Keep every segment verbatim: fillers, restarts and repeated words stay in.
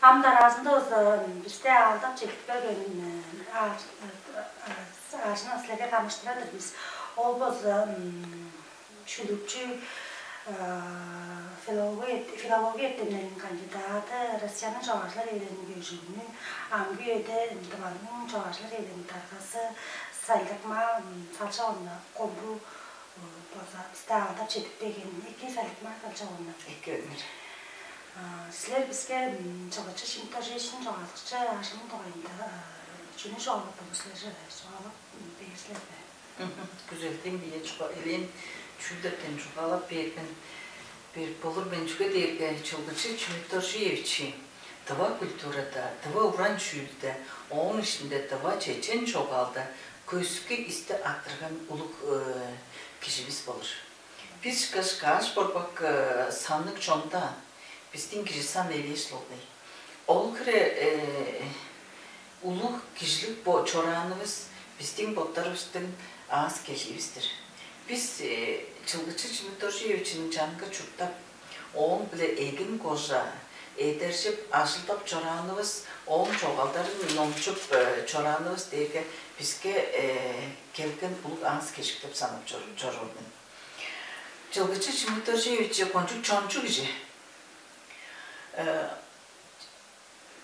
Ам дараазында болза бисте аалдап чедип келген аалчын силерге камыштырар-дыр бис. Ол болза шүлүкчү, филология эртемнелиниң кандидаты, Россияның чогаалчылар эвилелиниң кежигүнү, амгы үеде Тываның чогаалчылар эвилелиниң даргазы Салдыкмаа Салчаковна Комбу база бисте аалдап чедип келген. Эки, Салдыкмаа Салчаковна. Эки, Өнер. Силер биске чылгычы Чимит Доржуевичиниң чогаадыкчы ажылының дугайында чүнү чугаалап болур силер, чугаалап бээр силер бе? Күзелден бие чуга элээн чүүлдерден чугаалап бээрген берип болур мен. Чүге дээрге чылгычы Чимит Доржуевич тыва культурада, тыва уран чүүлде, ооң иштинде тыва чечен чогаалда көскү исти арттырган улуг киживис болур. Бис ышкаш каш борбак санныг чонда бистиң кижи сан эвээш болгай. Ол хире улуг кижилиг бо чораанывыс бистиң боттарывыстың аас кежиивис-тир. Бис чылгычы Чимит Доржуевичиниң чанынга чурттап, ооң-биле эгин кожа эдержип, ажылдап чораанывыс, ооң чогалдарын номчуп чораанывыс дээрге биске келген улуг аас кежик деп санап чоруур мен. Чылгычы Чимит Доржуевич кончуг чончу кижи.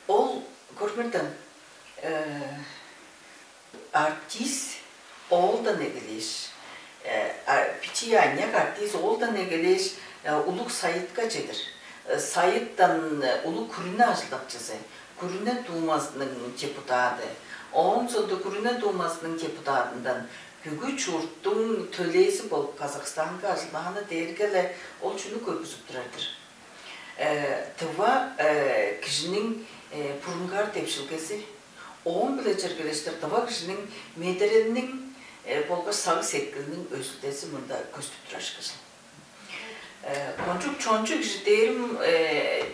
Ол көрүңерден, артист оолдан эгелээш, бичии аныяк артист оолдан эгелээш улуг сайытка чедир. Сайыттан улуг күрүне ажылдакчызы, күрүне дуумазының депутаты. Ооң соонда күрүне дуумазының депутатындан бүгү чурттуң төлээзи болуп Казахстанга ажылдааны дээрге-ле ол чүнү көргүзүп турар-дыр? Тыва кижиниң бурунгаар депшилгези, ооң-биле чергелештир тыва кижиниң медерелиниң болгаш сагыш-сеткилиниң өзүлдези мында көстүп турар ышкажыл. Кончуг чончу кижи дээрим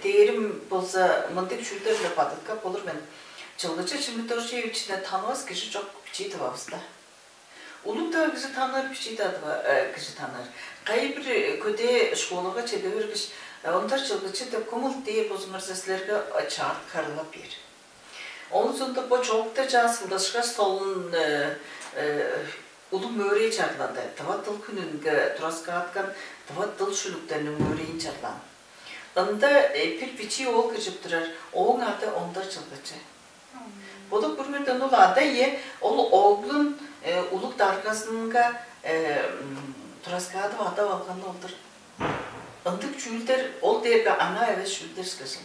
дээрим болза мындыг чүүлдер-биле бадыткап болур мен. Чылгычы Чимит Доржуевичини танывас кижи чок бичии Тывавыста. Улуг-даа кижи таныр, бичии-даа кижи таныр. Кайы-бир көдээ школага чеде бергеш, ондар чылгычы деп кымыл дээр болзуңарза, силерге чаап харыылап бээр. Ооң соонда бо чоокта чаа сылдашкаш солун улуг мөөрей чарланды. Тыва дыл хүнүнге тураскааткан тыва дыл шүлүктерниң мөөрейин чарлаан. Ында бир бичии оол киржип турар, ооң ады Ондар Чылгычы. Бодуп көрүңерден, ол ада-ие ол оглун улуг даргазынга тураскаадып адап алганы ол-дур. Ындыг чүүлдер ол дээрге анаа эвес чүүлдер ышкажыл.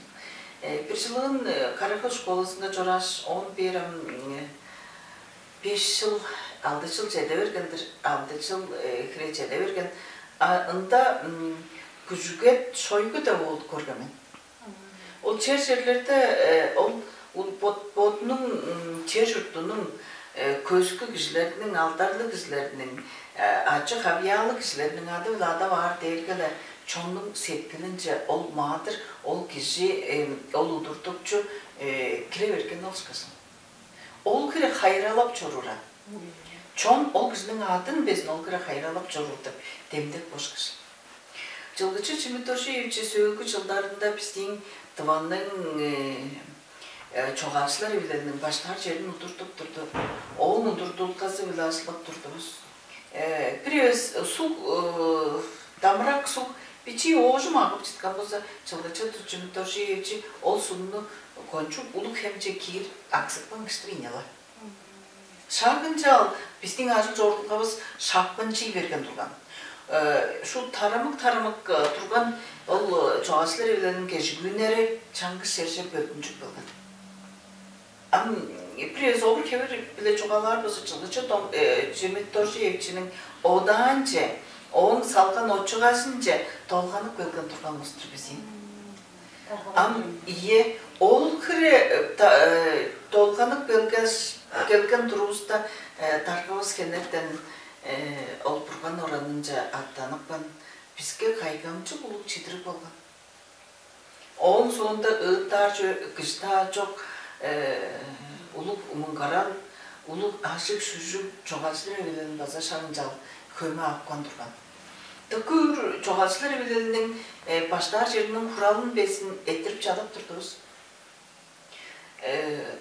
Бир чылын Кара-Хөл школазынга чорааш, оон бээр ам беш чыл, алды чыл чеде берген-дир, алды чыл хире чеде берген. А ында Күжүгет Шойгу деп оол көрген мен. Ол чер-черлерде ол бодунуң чер-чуртунуң көскү кижилериниң, алдарлыг кижилериниң, ачы-хавыяалыг кижилериниң ады-биле адап аар дээрге-ле чоннуң сеткилинче ол маадыр, ол кижи, ол удуртукчу кире берген ол ышкажыл. Ол хире хайыралап чоруур-ан. Чон ол кижиниң адын безин ол хире хайыралап чоруур деп демдек бошкаш. Чылгычы Чимит Доржуевич сөөлгү чылдарында бистиң Тываның чогаалчылар эвилелиниң баштаар черин удуртуп турду. Ооң удуртулгазы-биле ажылдап турдувус. Бир эвес суг, дамырак суг бичии оожум агып чыткан болза, Чылгычы Чимит Доржуевич ол сугну кончуг улуг хемче киир аксыпкан кижи-дир ийин але. Шак ынчаар бистиң ажыл-чорудулгавыс шапкынчый берген турган. Шу тарамык-тарамык турган ол чогаалчылар эвилелиниң кежигүннери чаңгыс черже бөлдүнчүп келген. Ам бир эвес овур-хевир-биле чугаалаар болза, Чылгычы Чимит Доржуевичиниң одаанче, ооң салган отчугажынче долганып келген турган улус-тур бис ийин. Ам ийе, ол хире долганып келгеш, келген турувуста, даргавыс хенертен ол Бурган оранынче аттаныпкан, биске кайгамчык улуг чидириг болган. Ооң соонда ыыттаар чүве кижи-даа чок, улуг муңгарал, улуг ажыг-шүжүг чогаалчылар эвилелин база шак ынчаар хөме апкан турган. Дыка үр чогаалчылар эвилелиниң баштаар чериниң хуралын безин эрттирип чадап турдувус. Э,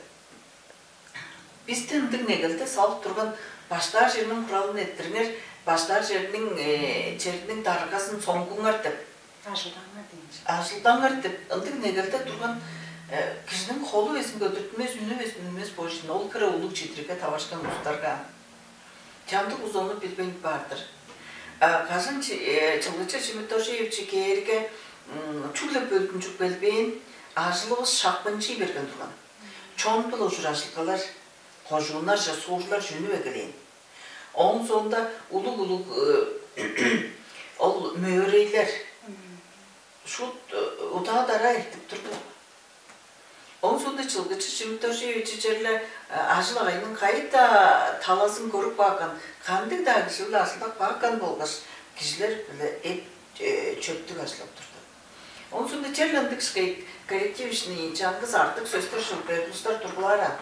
бисти ындыг негелде салып турган: «Баштаар черниң хуралын эрттириңер, баштаар черниң, э, черниң даргазын соңгуңар» деп. «Ажылдаңар» дээш. «Ажылдаңар» деп ындыг негелде турган, э, кижиниң холу безин көдүртпес, үнү безин үнмес болур ийин, ол хире улуг чидиригге таварышкан улустарга. Чамдык улус ону билбейн баар-дыр. А кажан чи-, э, Чылгычы Чимит-Доржуевич кээрге, м, чүгле бөлдүнчүк белбээн, ажылывыс шапкынчый берген турган. Чон-биле ужуражылгалар, кожууннарже суурлар чүнүп эгелээн. Ооң соонда улуг-улуг, э, ол мөөрейлер шуут, э, удаа-дараа эртип турду. Ооң соонда Чылгычы Чимит-Доржуевич черле, э, ажыл-агыйның кайы-даа талазын көрүп каапкан, кандыг-даа кижи-биле ажылдап каапкан болгаш, кижилер-биле эп, э, чөптүг ажылдап турду. Ооң соонда черле ындыг ышкаш коллектив иштинде чаңгыс артык сөстер шылып бээр улустар тургулаар аан.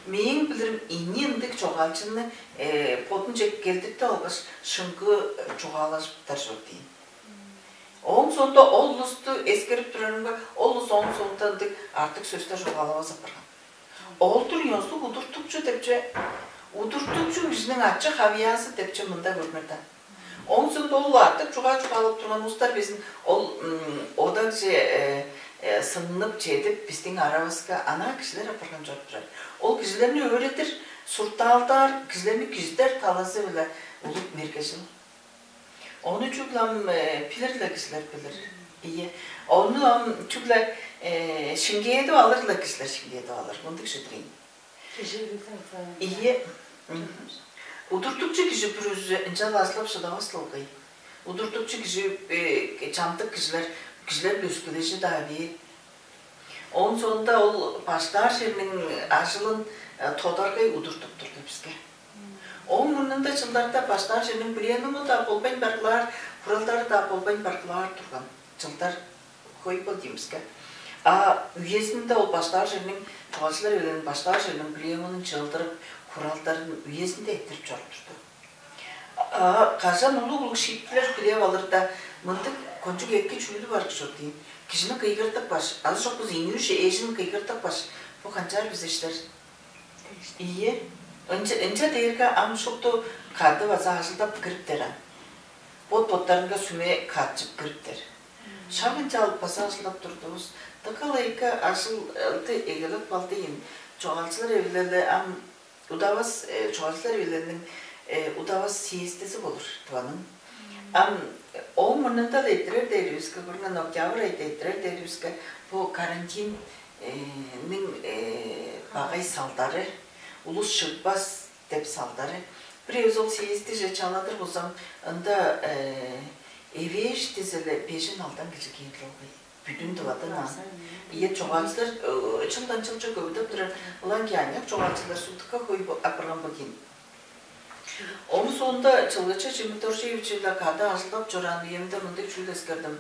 Мээң билирим, ийи ындыг чогаалчыны, э, бодунче келдиртип алгаш, шыңгыы, э, чугаалажыптар чор дийин. Ооң соонда ол улусту эскерип турарымга, ол улус ооң соонда ындыг артык сөстер чугаалавас апарган. Ол-дур ёзулуг удуртукчу деп че, удуртукчу кижиниң ачы-хавыяазы деп че мында көрүңер даан. Ооң соонда ол артык чугаа чугаалап турган улустар безин ол, м, одакче, э, э, сыңнып чедип, бистиң аравыска анаа кижилер апарган чоруп турар. Ол кижилерни өөредир, суртаалдаар, кижилерни кижидер талазы-биле улуг мергежил. Ону чүгле ам, э, билир-ле кижилер билир. Ийе. Ону ам чүгле, э, шиңгээдип алыр-ла кижилер шиңгээдип алыр. Мындыг чүве-дир ийин. Кижи билзин. Ийе. Мгм. Удуртукчу кижи бүрүзү ынчалдыр ажылдап шыдавас-ла болгай. Удуртукчу кижи, э, чамдык кижилер, кижилер-биле өскүлежи-даа бээр. Ооң соонда ол баштаар черниң ажылын, э, тодаргай удуртуп турду биске. Ооң мурнунда чылдарда баштаар черниң пленуму-даа болбайн баргылаар, хуралдары-даа болбайн баргылаар турган чылдар хөй болду ийин биске. А үезинде ол баштаар черниң, чогаалчылар эвилелиниң баштаар черниң пленумун чыылдырып, хуралдарын үезинде эрттирип чоруп турду. А кажан улуг-улуг шиитпирлер хүлээп алырда, мындыг кончуг эки чүүлү бар чор дийин. Кижини кыйгыртыпкаш, азы чок болза ийи-үш эжин кыйгыртыпкаш, бо канчаар бис эштер? Ийе. Ынча, ынча дээрге ам шупту кады база ажылдап кириптер аан. Бот-боттарынга сүме катчып кириптер. Шак ынчалдыр база ажылдап турдувус. Дыка-ла эки ажылды эгелеп калды ийин. Чогаалчылар эвилели ам удавас, э, чогаалчылар эвилелиниң, э, удавас съездизи болур Тываның. Ам, э, ооң мурнунда-ла эрттирер дээривиске, көрүңер, октябрь айда эрттирер дээривиске, бо карантин, э, ниң, э, багай салдары, улус чыгбас деп салдары. Бир эвес ол съездиже чаладыр болза, ында, э, эвээш дизе-ле бежен-алдан кижи кээр болгай. Бүдүн Тывадан аан. Ийе, чогаалчылар, э, чылдан чылче көвүдеп турар. Ылаңгыя аныяк чогаалчылар шупту дыка хөй бо-, апарган бо кижи. Ооң соонда Чылгычы Чимит-Доржуевич-биле кады ажылдап чораан үемде мындыг чүүл эскердим.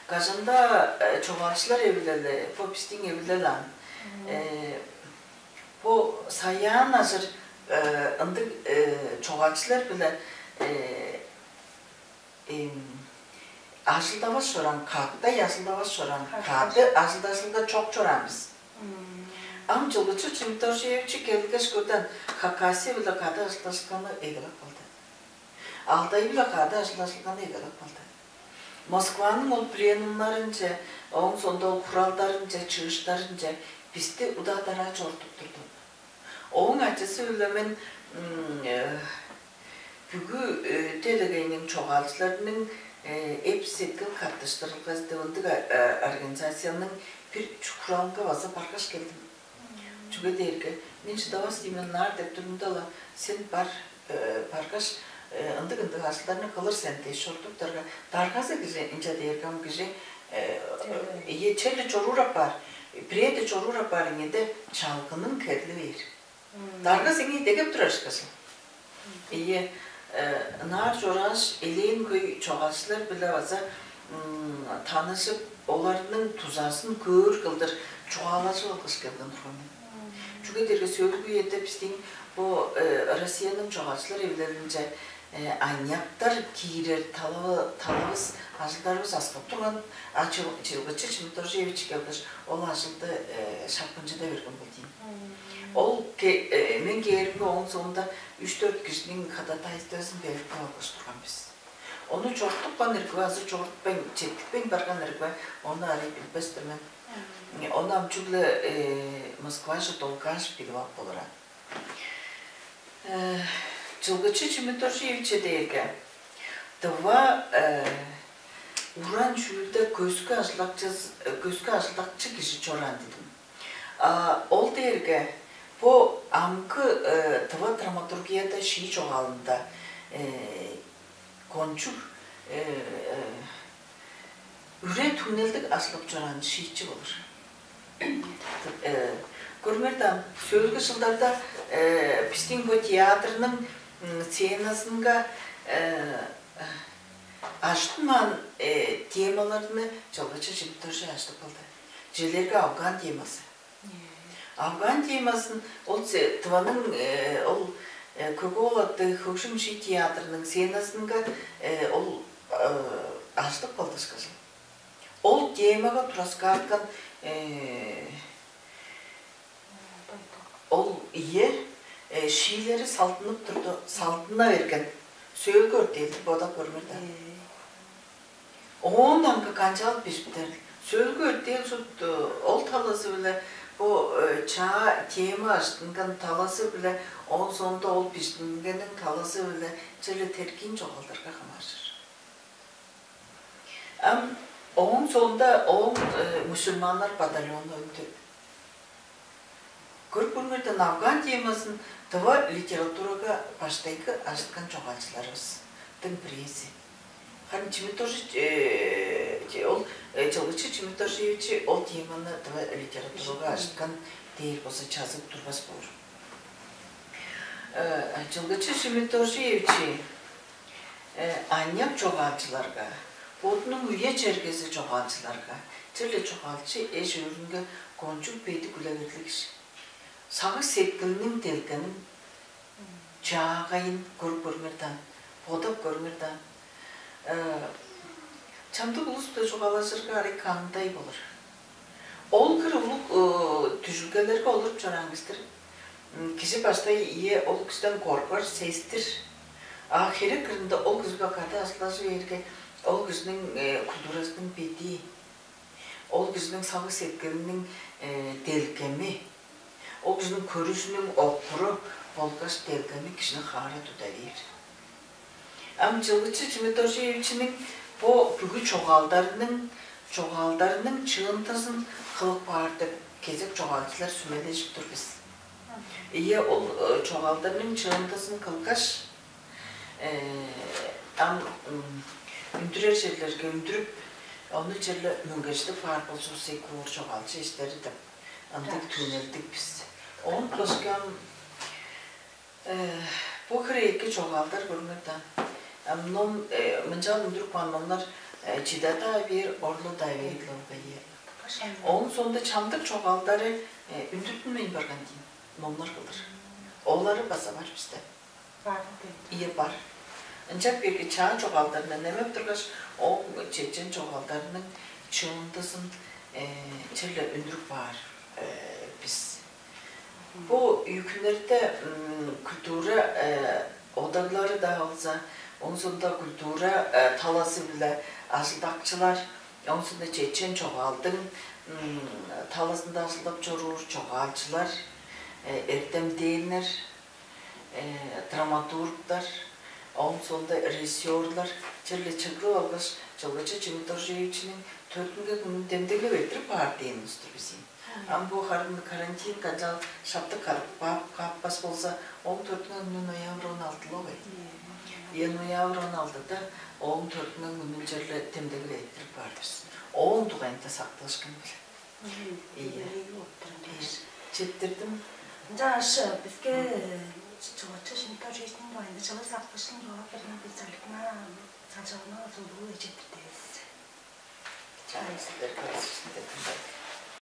Кажан-даа, э, чогаалчылар эвилели, бо бистиң эвилел аан. Э, бо саяан ажыр, э, ындыг, э, чогаалчылар-биле, э, эм, ажылдавас чораан, кады ажылдавас чораан, кады ажылдажылга чок чораан бис. Ам Чылгычы Чимит-Доржуевич келгеш, көден Хакасия-биле кады ажылдажылганы эгелеп калды. Алтай-биле кады ажылдажылганы эгелеп калды. Москваның ол пленумнарынче, ооң соонда ол хуралдарынче, чыыштарынче бисти удаа-дараа чорудуп турду. Ооң ачызы-биле мен, м, э, бүгү, э, делегейниң чогаалчыларының, э, эп-сеткил каттыштырылгазы деп ындыг, а, а, организацияның бир чу-, хуралынга база баргаш келдим. Чүге дээрге мен шыдавас ийин мен ынаар деп турумда-ла, сен бар, э, баргаш, э, ындыг-ындыг ажылдарны кылыр сен дээш чорудуптарга, даргазы кижи ынча дээрге ам кижи, э, ийе, черле чоруур апаар, бирээде чоруур апаар ийин де, чалгының херли бээр. Дарга сеңээ дегеп турар ышкажыл. Ийе, э, ынаар чорааш, элээн хөй чогаалчылар-биле база, м, таныжып, оларның дузазын көөр кылдыр чугаалажып алгаш келген турган мен. Чүге дээрге сөөлгү үеде бистиң бо, э, Россияның чогаалчылар эвилелинче, Аныяктар киирер талавыс, ажылдарывыс аскап турган, а Чылгычы Чимит-Доржуевич келгеш, ол ажылды шапкынчыда берген болду. Ол мен кээримге, ооң соонда үш-дөрт кижиниң ходатайствозун берип алгаш турган бис. Ону чорудупкан ирги бе азы чорудуппайн, четтикпейн барган ирги бе, ону арай билбес-тир мен. Ону ам чүгле Москваже долгааш билип ап болур аан. Чылгычы Чимит-Доржуевич дээрге тыва уран чүүлде көскү ажылдакчы, көскү ажылдакчы кижи чораан дидим. А ол дээрге бо амгы тыва драматургияда шии чогаалында кончуг үре-түңнелдиг ажылдап чораан шиитчи болур. Көрүңер даан, сөөлгү чылдарда бистиң бо театрның сценазынга ажыттынмаан темаларны Чылгычы Чимит-Доржуевич ажыттып калды. Чижээлээрге, афган темазы. Афган темазын ол Тываның ол Көк-оол аттыг хөгжүм-шии театрының сценазынга ол ажыттып калды ышкажыл. Ол темага тураскааткан ол, ийе, шиилери салдынып турду, салдына берген. Сөөлгү өртээлди бодап көрүңер даан. Оон аңгы канчалдыр бижиптер? Сөөлгү өртээл шуут ол талазы-биле, бо чаа тема ажыттынган талазы-биле, ооң соонда ол бижиттингениниң талазы-биле черле тергиин чогаалдарга хамааржыр. Ам ооң соонда ооң мусульманнар батальону өндүр. Көрүп көрүңер даан, афган темазын тыва литературага баштайгы ажыткан чогаалчыларывыстың бирээзи. Харын Чимит-Доржу ол Чылгычы Чимит-Доржуевич ол теманы тыва литературага ажыткан дээр болза, чазып турбас боор. Чылгычы Чимит-Доржуевич аныяк чогаалчыларга, бодунуң үе-чергези чогаалчыларга, черле чогаалчы эш-өөрүнге кончуг бедик үлегерлиг кижи. Сагыш-сеткилиниң делгемин, чаагайын көрүп көрүңер даан, бодап көрүңер даан. Чамдык улус-биле чугаалажырга арай каңдай болур. Ол хире улуг дүжүлгелерге олуруп чораан кижи-дир. Кижи баштай, ийе, ол кижиден коргар, сестир. А херек кырында ол кижи-биле кады ажылдажы бээрге, ол кижиниң культуразының бедии, ол кижиниң сагыш-сеткилиниң делгеми, ол кижиниң көрүжүнүң окуру болгаш делгеми кижини хаара туда бээр. Ам Чылгычы Чимит-Доржуевичиниң бо бүгү чогаалдарының, чогаалдарының чыындызын кылып каар деп кезек чогаалчылар сүмележип тур бис. Ийе, ол чогаалдарның чыындызын кылгаш, ам үндүрер черлерге үндүрүп, ону черле мөңгежидип каар болзувусса эки боор, чогаалчы эштери деп ындыг түңнелдиг бис. Оон башка ам бо хире эки чогаалдар, көрүңер даан. Ам ном, мынчаар үндүрүп каан номнар чыда-даа бээр, орлу-даа бээр болгай. Ооң соонда чамдык чогаалдары үндүртүнмейн барган дийин номнар кылдыр. Олары база бар бисте. Бар. Ийе, бар. Ынчап бээрге чаа чогаалдарны немеп тургаш, ооң чечен чогаалдарының чыындызын черле үндүрүп каар бис. Бо үе-хүннерде культура одаглары-даа болза, ооң соонда культура талазы-биле ажылдакчылар, ооң соонда чечен чогаалдың талазында ажылдап чоруур чогаалчылар, эртемденнер, драматургтар, ооң соонда режиссёрлар черле чыглып алгаш, Чылгычы Чимит-Доржуевичиниң төрүттүнген хүнүн демдеглеп эрттирип каар дээн улус-тур бис ийин. Ам бо харын карантин канчаар шаптык кадып каап, кааппас болза, ооң төрүттүнген хүнү ноябрь он алды-ла болгай. Ийе, ноябрь он алдыда ооң төрүттүнген хүнүн черле демдеглеп эрттирип каар бис. Ооң дугайында сактыышкын-биле. Ийе. Ийе. Четтирдим. Ынчангаш биске Чылгычы Чимит-Доржуевичиниң дугайында чылыг сактыышкын чугаалап берген бис Алевтина Салчаковнага улуу-биле четтирдивис. Чаа, силерге база четтирдим.